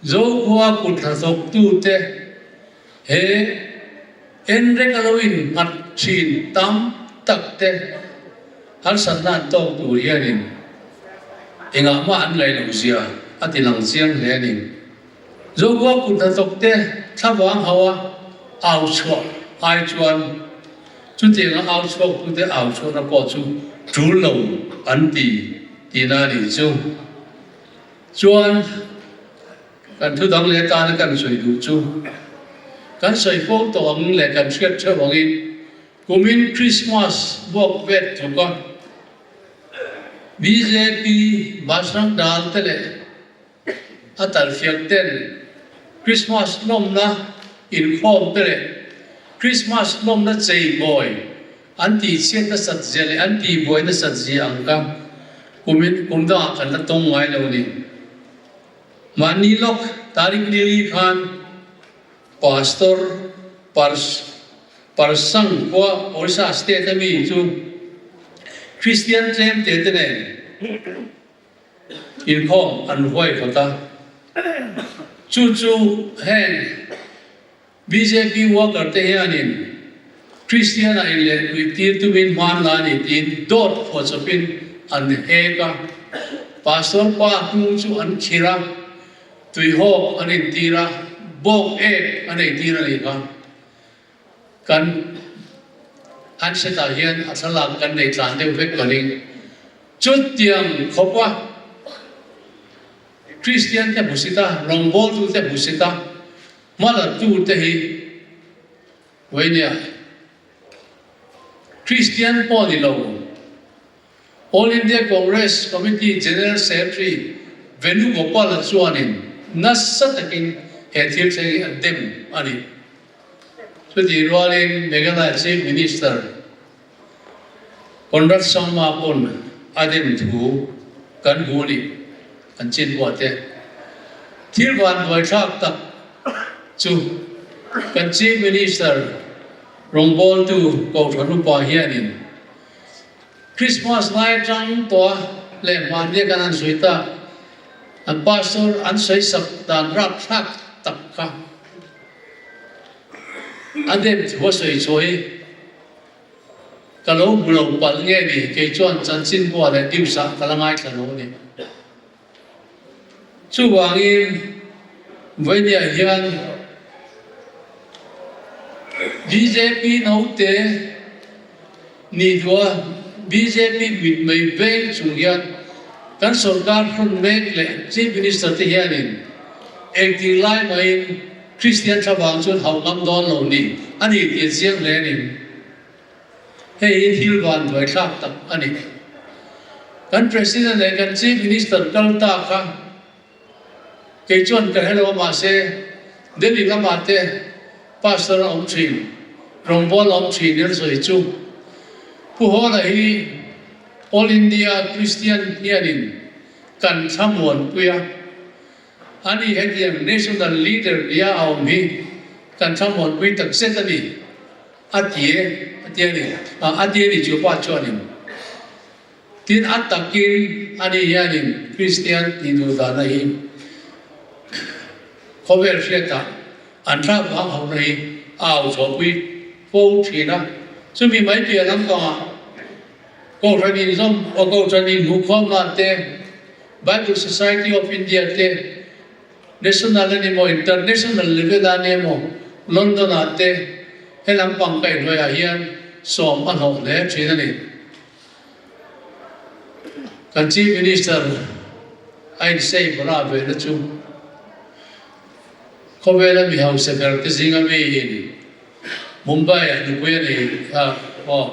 Zokhua kut hnathawktute he enrek a lo innghat thin tam tak te harsatna an tawk tur hianin engah mah an ngaih loh zia a ti lang chiang hle a ni. Zokhua kut hnathawkte thlavang hauha au chhuah ai chuan chutianga au chhuaktute au chhuahna pawh chu tul lo an ti tihna a nih chu. Chuan kan thu dang leh tana kan sawi duh chu kan sawi fo tawh ang leh kan hriat theuh angin kumin Christmas vuak vet tluka bjp Bajrang Dal te leh a talfiak ten Christmas lawmna inkhawm te leh Christmas lawmna cheimawi An tihchhiat nasat zia leh an tihbuai nasat zia ang ka kumin kum dangah kan la tawng ngai lo ni. Mahni lawk Tarik Nili khan Pastor Pars Parsang khua Orissa state a mi chu Kristian tlem te te nen inkhawm an huaihawt a, chu chu heng Bjp worker te hianin Kristian a inleh nuih tir tumin hman la ni tiin dawt phuahchawpin an hek a, Pastor pa hnung chu an khir a, tuihawk an intir a, bawk ek an eitir a nih kha. Kan handset ah hian a thlalak kan nei tlan deuh vek ka ring. Chutiang khawpa Kristian te hmusit a, rawngbawltu te hmusit a, Hmalatu te hi Vainia Kristian pawh ni lo, All India Congress Committee General Secretary Venugopal-a chuanin nasa takin he thil thleng hi a dem a ni. Chutih rualin Meghalaya Chief Minister Conrad Sangma pawn a dem thu kan hmu a ni, an chin buah te. Thil vanduaithlak tak chu kan Chief Minister rawngbawltu Kohhran upa hianin Christmas lai atang tawha leh hmannia kan han sawi tak an pastor an sawisak dan rapthlak tak kha a dem thu a sawi chhuah hi Ka lo hmu lo palh nge ni, kei chuan chanchinbua leh news ah ka la ngaithla lo a ni. Chuvangin Vainia hian bjp naute ni duha bjp mitmei veng chung hian kan sorkar hlun mek leh Chief Minister te hianin engtik lai mahin Kristian thlavang chuan hauh ngam dawn lo ni a ni tih a chiang hle a ni. Hei hi thil van buaithlak tak a ni. Kan President leh kan Chief Minister kal ta kha kei chuan ka hre lo a mahse Delhi lamah te Pastor a awm thin, rawngbâwl a awm thin i sawi chu Pu Hawla hi All India Christian hianin kan thlamuanpui a. Ani hetiang national leader nia a awm hi kan thlamuanpui tak zet a ni, a ti e, a ti a ni. A ti a ni chu pa chuanin. Tin, a takin ani hianin Kristian tih duh dahna hi khawvel hriatah an thlak vang hauhna hi a au chhuahpui fo thin a. Chumi mai piah lampangah Kohhran inzawm, Kohhran inhmuhkhawmna te, Bible Society of India te, National a ni maw, International level a ni emaw, London ah te he lampang kaihhnuaiah hian sawm a hlawh hle thin a ni. Kan Chief Minister a insei bara ve na chu khawvela mi hausa ber te zinga miin Mumbai ah nupui a nei a, aw,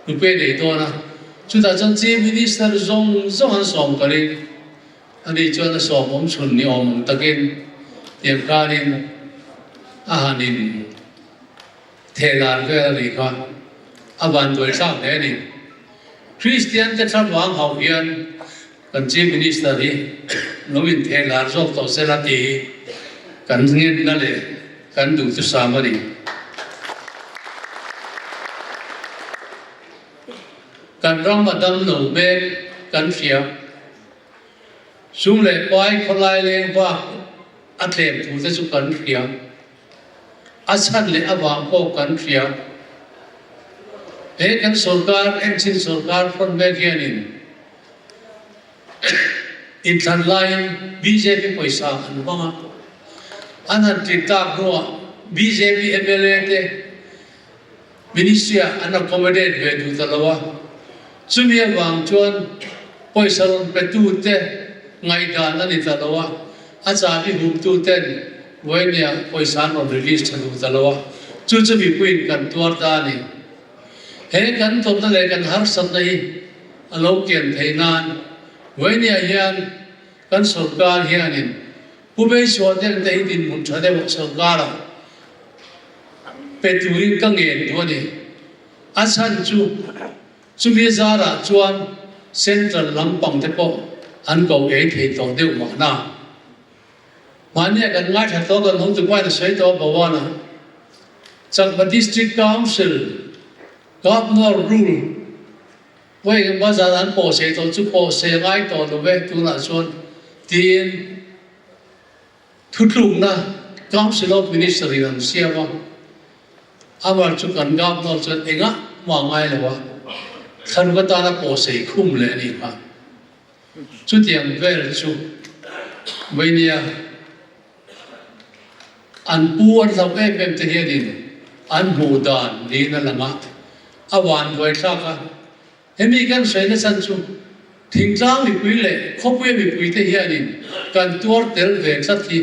nupui a nei dawn a, chutah chuan Chief Minister zawng zawng an sawm kalin ani chuan a sawm awm chhun ni awm ang takin tiang khanin a han in theh lar vel a nih kha a vanduai thlak hle a ni. Kristian te thlavang hauh hian kan Chief Minister hi lo in theh lar zawk tawh sela tih hi kan ngenna leh kan duh chu sam a ni. Kan ram a dam lo mek kan hria. Sum leh pai khawlai leng bak. A tlem thu te chu kan hria. A chhan leh avang pawh kan hria. He kan sorkar, Enchin sorkar hrawn mek hianin inthlan laiin bjp pawisa an hmang a, an han tlin tak hnuah bjp mla te Ministry ah an accommodate ve duh ta lo a, chumi avang chuan pawisa rawn pe tu te ngaihdan a ni ta lo a, a chahbi hum tu ten Vawinia pawisa an rawn release tha duh ta lo a, chu chu mipuiin kan tuar ta a ni. He kan tawpna leh kan harsatna hi a lo kian theih nan Vawinia hian kan sorkar hianin Pu Beisuah ten te hi dinhmun tha deuh sorkar ah Pe turin ka ngen duh a ni. A chhan chu chumi zarah chuan Central lampang te pawh an ko ei thei tawh deuh mahna. Mahnia kan ngaithla tawh kan hung tupain a sawi tawh a Bhawana Chakma District Council Governor Rule vawi engemaw zat an pawh sei tawh chu pawh sei ngai tawh lo ve tunah chuan tiin Thutlukna Council of Minister in an siam a, amah chu kan Governor chuan engah mah ngai lo a, thlaruk atana pawhsei khum leh a ni kha. Chutiang vel chu Vainia an pu an hlauh em em te hianin an hmuh dan niin a lang a, a vanduaithlak a. Hemi kan sawi nachhan chu thingtlang mipui leh khawpuia mipuite hianin kan tuar tel ve tlat hi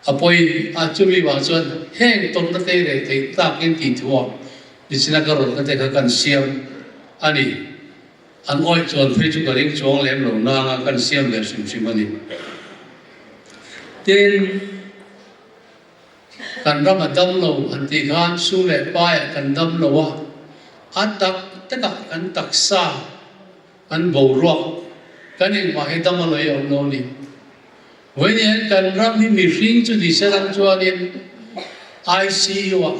a pawi a, chumi vang chuan heng tawrhna te reh theih takin tih thuah nichina ka rawlna te kha kan siam a ni. An awih chuan phei chu ka ring chuang lem lo nanga kan siam ve hrim hrim a ni. Tin, Kan ram a dam lo an tih khan su leh paiah kan dam lo a, a tak takah kan taksa, kan boruak, kan engmah hi dam a lo i awm lo a ni. Vawiin kan ram hi mihring chu ni se lang chuanin ICU ah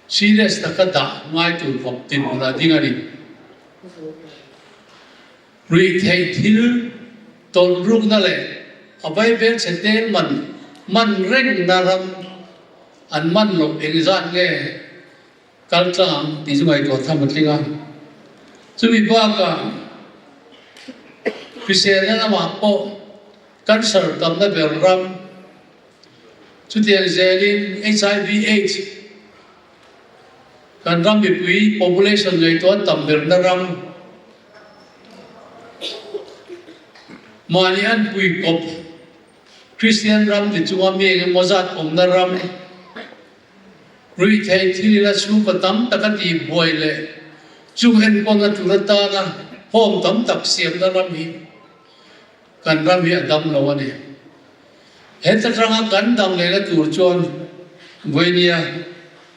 serious taka dah ngai tur khawp dinhmun a ding a ni. Ruihtheih thil tawnrukna leh a vaibel chhe te man man rengna ram an man loh engzat nge kal tlang ang tih chu ngaihtuah tham a tling a. Chumi bakah hriselna lamah pawh cancer tamna ber ram chutiang zelin HIV aids kan ram mipui population ngaihtuah tam berna ram Mahni an pui kawp Kristian ram ti chunga mi eng emaw zat awmna ram ruihtheih thil ila chhungkaw tam tak a tih buai leh chung enkawlna tur atana home tam tak siamna ram hi kan ram hi a dam lo a ni. Heta tanga kan dam lehna tur chuan Vawinia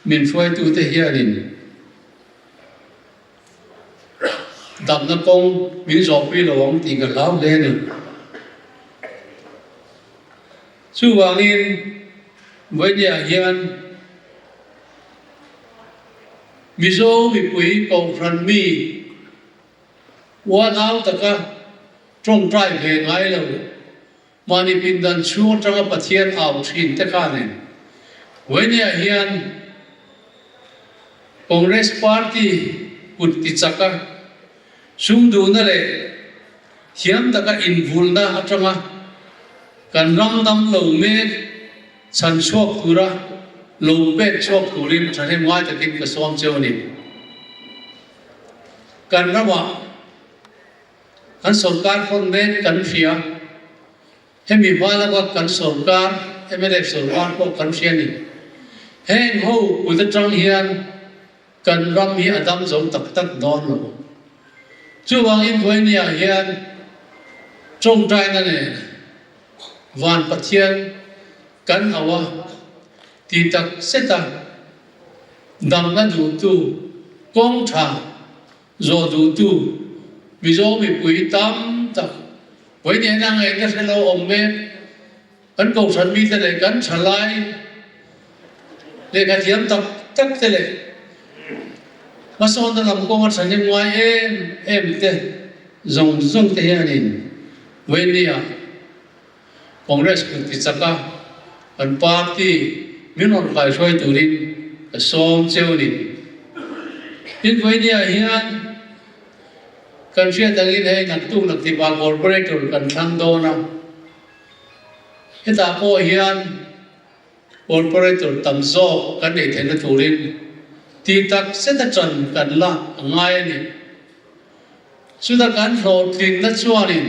min hruaitute hianin Damna kawng min zawhpui lo ang tih ka hlau hle a ni. Chuvangin Vawinia hian Mizo mipui Kohhran mi uanau taka tawngtai ve ngai lo Mahni pindan chhung atanga Pathian au thin te khanin Vawinia hian Congress Party kut ti chaka sum duhna leh thiam taka invulna atanga kan ram dam lo mek chhan chhuak tura lo pek chhuak turin thahnem ngai takin ka sawm cheu a ni. Kan ramah Kan sorkar hawn mek kan hria. Hemi hma laka kan sorkar, mnf sorkar pawh kan hria ni. Heng ho kut atang hian kan ram hi a dam zo tak tak dawn lo. Chuvangin Vawinia hian tawngtaina nen Van Pathian kan auh a ti tak zet a, damna duhtu kawng tha Zawh duhtu Mizo mipui tam tak Vawiin a ngaihna hre lo awm mek. Kan Kohhran mite leh kan thalai lehkha thiam tak tak te leh hmasawnna lam kawnga thahnem ngai em em te zawng zawng te hianin Vawiin ah. Congress kut ti chak a, kan party min rawn kaihruai turin ka sawm cheu a ni. Tin, vawinia hian kan hriat angin hei naktuk naktipa Corporator kan thlang dawn a, hetah pawh hian Corporator tam zawk kan neih theihna turin tih tak zet a ṭan kan la a ngai a ni. Chuta kan hlawhtlinna chuanin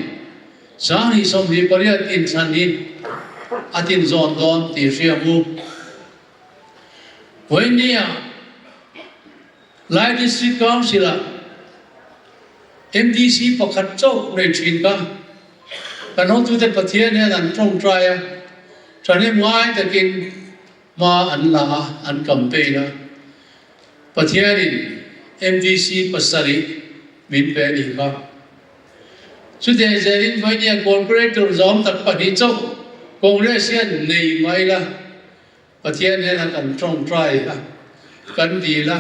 2028 inthlan hi a tinzawn dawn tih hria mu. Vawinia Lai District Council-ah MDC pakhat chauh nei thin kha kan hotute Pathian hian an tawngtai a, thahnem ngai takin hma an la a, an campaign a. Pathianin MDC pasarih min pe a nih kha. Chutiang zelin vawinia Corporator zawm tak pahnih chauh Congress hian nei mai la, Pathian hnenah kan tawngtai a, kan dil a,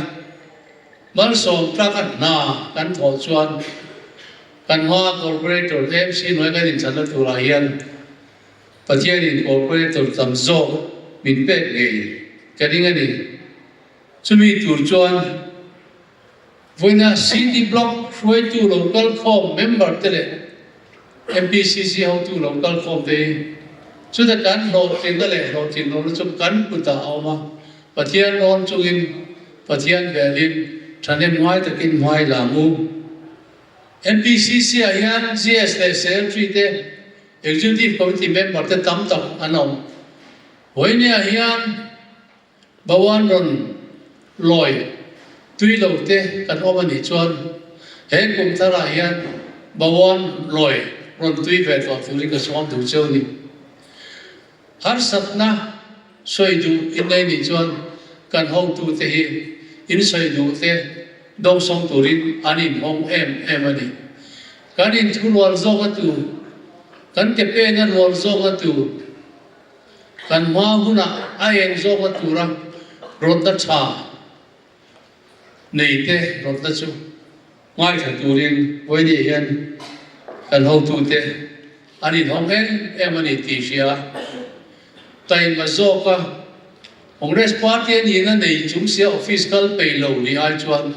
malsawm tlaka hna kan thawh chuan kan hmaa Corporator MC hnuai kan inchhanna turah hian Pathianin Corporator tam zawk min pek ngei ka ring a ni. Chumi tur chuan vawiina City Block hruaitu lo kalkhawm member te leh MPCC hotu lo kalkhawm te hi chuta kan hlawhtlinna leh hlawhtlin lohna chu kan kutah a awm a, Pathian rawn chungin Pathian velin thahnem ngai takin hmai la ang u. MPCC ah hian GS leh Secretary te, Executive Committee member te tam tak an awm. Vawinia hian Bawan rawn lawi tui lo te kan awm a nih chuan he kum tharah hian Bawan lawi rawn tui ve tawh turin ka sawm duh cheu ni. Harsatna sawi duh in nei nih chuan kan hotute hi in sawi duh te dawngsawng turin an inhawng em em a ni. Kan inthurual zawk a tu, kan ke pen a rual zawk a tu, Kan hma hunah a eng zawka tura rawtna tha nei te rawtna chu ngaithla turin Vawiini hian kan hotute an inhawng em em a ni tih hria a. Taima zawka Congress Party a nihna nei chung sia office kal peih lo ni ai chuan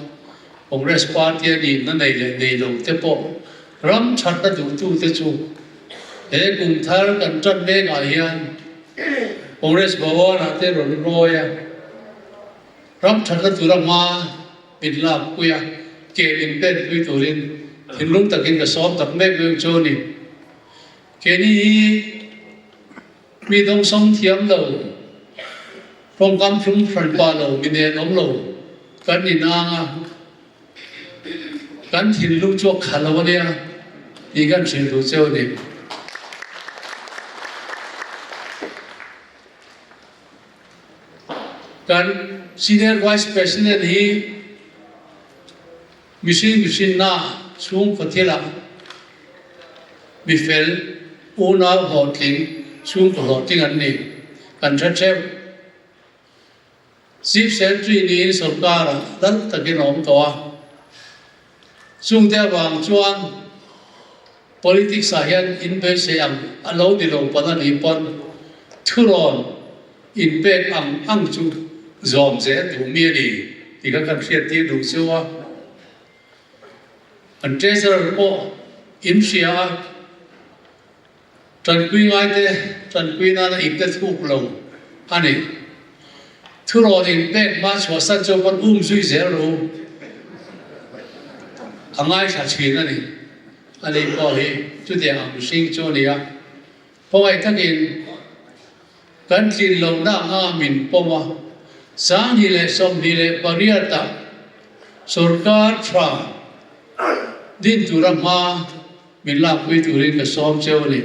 Congress Party a nihna nei leh nei lo te pawh ram thatna duhtute chu He kum thar kan tan mekah hian Congress Bhavan-ah te rawn rawi a, ram thatna tura hma min lakpui a, ke min penpui turin thinlung takin ka sawm tak mek mek chu a ni. Keini hi mi dawngsawm thiam lo, tawngkam thlum hranpa lo, mi nen awm lo kan ni nang a. Kan thinlung chu a kha lo a nia tih kan hrilh duh cheu a ni. Kan Senior Vice President hi mihring mihrinna chhungkaw thilah mifel unau hlawhtling chhungkaw hlawhtling an ni kan hre theuh. Chief Secretary niin sorkar-ah dal takin a awm tawh a, chungte avang chuan politics-ah hian inbeisei ang a lo ni lo pawn a nih pawn thurawn inpek ang ang chu zawm zel duh mi a ni tih kha kan hriattir duh chu a. An Treasurer pawh inhria a. Tanpui ngaite tanpui nana inte thuk lo a ni. Thurawn inpek hma chhuahsan chu pawn um zui zel ru a ngaithla thin a ni. Ani pawh hi chutiang ang mihring chu a ni a, khawngaih takin kan tlin lohna anga min pawm a, 2028 ah sorkar tha din tura hma Min lakpui turin ka sawm cheu a ni.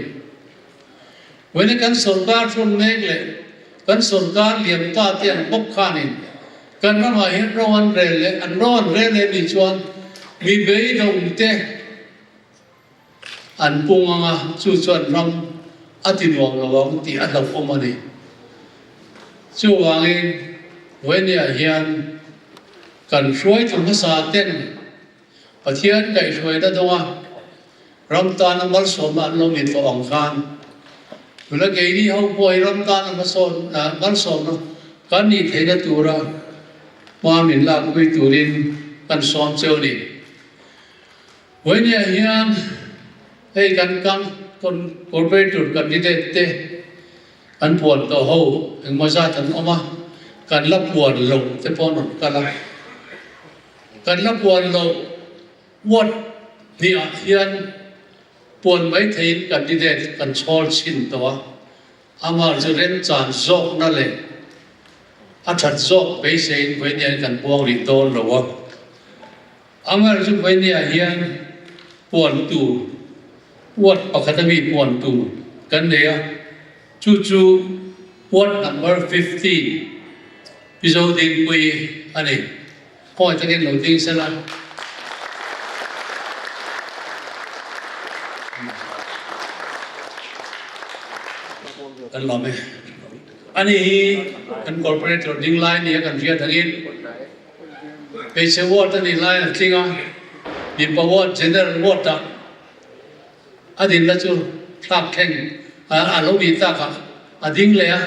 Vawiina kan sorkar hrawn mek leh kan sorkar liam ta te an bawk khanin kan ramah hian ro an rel leh an ro an rel em nih chuan mi beidawng te an pung ang a, chu chuan ram a ti nuam lo ang tih a hlauhawm a ni. Chuvangin vawiiniah hian kan hruaitu hmasa ten Pathian kaihhruaina dawnga ram tana malsawmna an lo ni tawh ang khan. Tuna keini ho pawh hi ram tan a hmasawn malsawmna kan nih theihna tura hma min lakpui turin kan sawm cheu a ni. Vawinia hian hei kan kan corporator candidate te kan puan tawh ho engmaw zat an awm a, kan la puan loh te pawh an rawn kal a, kan la puan loh ward hnih ah hian puan mai theiin candidate kan chhawl chhin tawh a, amah chu remchan zawkna leh a that zawk beiseiin vawinia kan puang rih dawn lo a. Angar chu Vawinia hian puan tur, ward pakhat a mi puan tur kan nei a, chu chu ward number 15 Mizo Dingpui a ni. Khawi takin lo ding sela. Kan lawm e. Ani hi kan corporator ding lai nia kan hriat angin. Hmeichhe ward a nih lai a tling a, mipa ward general ward ah a dinna chu thlak thleng a lo nih tak ah a ding leh a,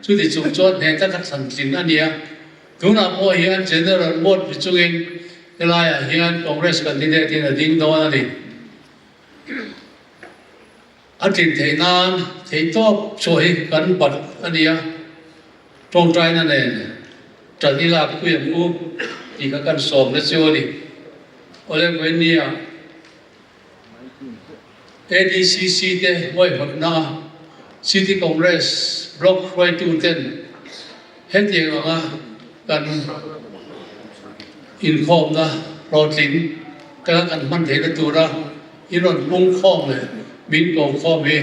chuti chung chuan hneh taka thlan tling a ni a. Tunah pawh hian general ward ni chungin helaiah hian Congress candidate in a ding dawn a ni. A tlin theih nan theihtawp chhuah hi kan bat a ni a, tawngtaina nen ṭan i lak pui ang u tih kha kan sawmna chu a ni. Awle Vawinia ADCC te huaihawtna City Congress Block hruaitu ten hetiang anga kan inkhawmna hlawhtling taka kan hman theihna tura I rawn pung khawm leh min ko khawm hi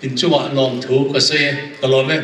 inchungah lawmthu ka sawi e, ka lawm e.